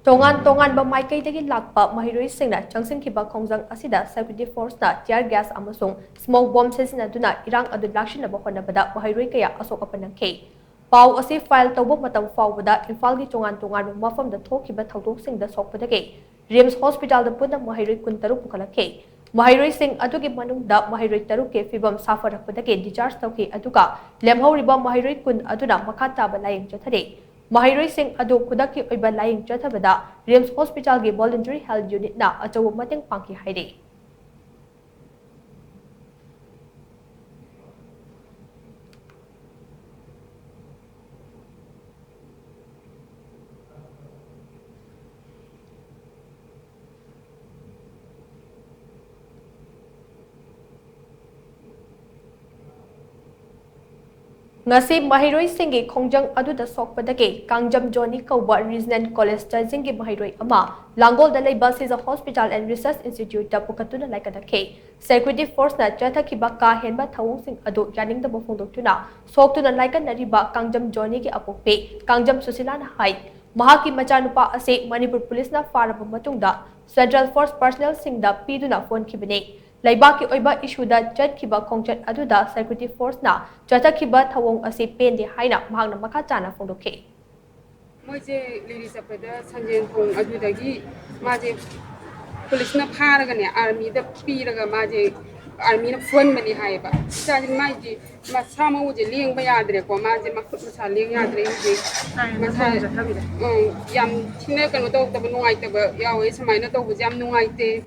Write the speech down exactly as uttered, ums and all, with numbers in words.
ꯇꯣꯉꯥꯟ ꯇꯣꯉꯥꯟꯕ ꯃꯥꯏꯀꯩꯗꯒꯤ ꯂꯥꯛꯄ ꯃꯍꯩꯔꯣꯏꯁꯤꯡꯅ ꯆꯪꯁꯤꯟꯈꯤꯕ ꯈꯣꯡꯖꯪ ꯑꯁꯤꯗ security force ꯅ tear gas ꯑꯃꯁꯨꯡ smoke bomb ꯁꯤꯖꯤꯟꯅꯗꯨꯅ ꯏꯔꯥꯡ ꯑꯗꯨ ꯂꯥꯛꯁꯤꯟꯅꯕ ꯍꯣꯠꯅꯕꯗ ꯃꯍꯩꯔꯣꯏ ꯀꯌꯥ ꯑꯁꯣꯛ ꯑꯄꯟ ꯅꯪꯈꯤ꯫ ꯄꯥꯎ ꯑꯁꯤ file ꯇꯧꯕ ꯃꯇꯝ ꯐꯥꯎꯕꯗ ꯏꯝꯐꯥꯜꯒꯤ ꯇꯣꯉꯥꯟ ꯇꯣꯉꯥꯟꯕ ꯃꯐꯝꯗ ꯊꯣꯛꯈꯤꯕ ꯊꯧꯗꯣꯛꯁꯤꯡꯗ ꯁꯣꯛꯄꯗꯒꯤ RIMS hospital ꯗ ꯄꯨꯟꯅ ꯃꯍꯩꯔꯣꯏ ꯀꯨꯟꯇꯔꯨꯛ ꯄꯨꯈꯠꯂꯛꯈꯤ꯫ ꯃꯍꯩꯔꯣꯏꯁꯤꯡ ꯑꯗꯨꯒꯤ ꯃꯅꯨꯡꯗ ꯃꯍꯩꯔꯣꯏ ꯇꯔꯨꯛꯀꯤ ꯐꯤꯕꯝ ꯁꯥꯐꯔꯛꯄꯗꯒꯤ discharge ꯇꯧꯈꯤ, ꯑꯗꯨꯒ ꯂꯦꯝꯍꯧꯔꯤꯕ ꯃꯍꯩꯔꯣꯏ ꯀꯨꯟ ꯑꯗꯨꯅ ꯃꯈꯥ ꯇꯥꯕ ꯂꯥꯌꯦꯡ ꯆꯠꯊꯔꯤ꯫ ꯃꯍꯩꯔꯣꯏꯁꯤꯡ ꯑꯗꯨ ꯈꯨꯗꯛꯀꯤ ꯑꯣꯏꯕ ꯂꯥꯌꯦꯡ ꯆꯠꯊꯕꯗ RIMS hospital ꯒꯤ voluntary health unit ꯅ ꯑꯆꯧꯕ ꯃꯇꯦꯡ ꯄꯥꯡꯈꯤ ꯍꯥꯏꯔꯤ꯫ ꯉꯁꯤ ꯃꯍꯩꯔꯣꯏꯁꯤꯡꯒꯤ ꯈꯣꯡꯖꯪ ꯑꯗꯨꯗ ꯁꯣꯛꯄꯗꯒꯤ ꯀꯥꯡꯖꯝ ꯖꯣꯅꯤ ꯀꯧꯕ Regional College ꯆꯥꯏꯖꯤꯡꯒꯤ ꯃꯍꯩꯔꯣꯏ ꯑꯃ ꯂꯥꯡꯒꯣꯜꯗ ꯂꯩꯕ Sija Hospital and Research Institute ꯇ ꯄꯨꯈꯠꯇꯨꯅ ꯂꯥꯏꯀꯠꯅꯈꯤ꯫ Security force ꯅ ꯆꯠꯊꯈꯤꯕ ꯀꯥ ꯍꯦꯟꯕ ꯊꯧꯑꯣꯡꯁꯤꯡ ꯑꯗꯨ ꯌꯥꯅꯤꯡꯗꯕ ꯐꯣꯡꯗꯣꯛꯇꯨꯅ ꯁꯣꯛꯇꯨꯅ ꯂꯥꯏꯀꯠꯅꯔꯤꯕ ꯀꯥꯡꯖꯝ ꯖꯣꯅꯤꯒꯤ ꯑꯄꯣꯛꯄꯤ ꯀꯥꯡꯖꯝ ꯁꯨꯁꯤꯂꯥꯅ ꯍꯥꯏ, ꯃꯍꯥꯛꯀꯤ ꯃꯆꯥꯅꯨꯄꯥ ꯑꯁꯤ ꯃꯅꯤꯄꯨꯔ ꯄꯨꯂꯤꯁꯅ ꯐꯥꯔꯕ ꯃꯇꯨꯡꯗ Central Force personnel ꯁꯤꯡꯗ ꯄꯤꯗꯨꯅ ꯐꯣꯟꯈꯤꯕꯅꯤ꯫ ꯂꯩꯕꯥꯛꯀꯤ ꯑꯣꯏꯕ issue ꯗ ꯆꯠꯈꯤꯕ ꯈꯣꯡꯆꯠ ꯑꯗꯨꯗ security force ꯅ ꯆꯠꯊꯈꯤꯕ ꯊꯧꯑꯣꯡ ꯑꯁꯤ ꯄꯦꯟꯗꯦ ꯍꯥꯏꯅ ꯃꯍꯥꯛꯅ ꯃꯈꯥ ꯇꯥꯅ ꯐꯣꯡꯗꯣꯛꯈꯤ꯫ ꯃꯣꯏꯁꯦ ꯂꯤꯂꯤ ꯆꯠꯄꯗ ꯁꯟꯖꯦꯟ ꯊꯣꯡ ꯑꯗꯨꯗꯒꯤ ꯃꯥꯁꯦ ꯄꯨꯂꯤꯁꯅ ꯐꯥꯔꯒꯅꯦ, army ꯗ ꯄꯤꯔꯒ ꯃꯥꯁꯦ army ꯅ ꯐꯨꯍꯟꯕꯅꯤ ꯍꯥꯏꯌꯦꯕ꯫ ꯏꯆꯥꯁꯦ ꯃꯥꯏꯁꯦ ꯃꯁꯥ ꯃꯎꯁꯦ ꯂꯦꯡꯕ ꯌꯥꯗ꯭ꯔꯦꯀꯣ, ꯃꯥꯁꯦ ꯃꯈꯨꯠ ꯃꯁꯥ ꯂꯦꯡ ꯌꯥꯗ꯭ꯔꯦ ꯍꯧꯖꯤꯛ꯫ ꯃꯁꯥ, ꯎꯝ, ꯌꯥꯝ ꯊꯤꯅ ꯀꯩꯅꯣ ꯇꯧꯗꯕ, ꯅꯨꯡꯉꯥꯏꯇꯕ ꯌꯥꯎꯋꯦ꯫ ꯁꯨꯃꯥꯏꯅ ꯇꯧꯕꯁꯦ ꯌꯥꯝ ꯅꯨꯡꯉꯥꯏꯇꯦ꯫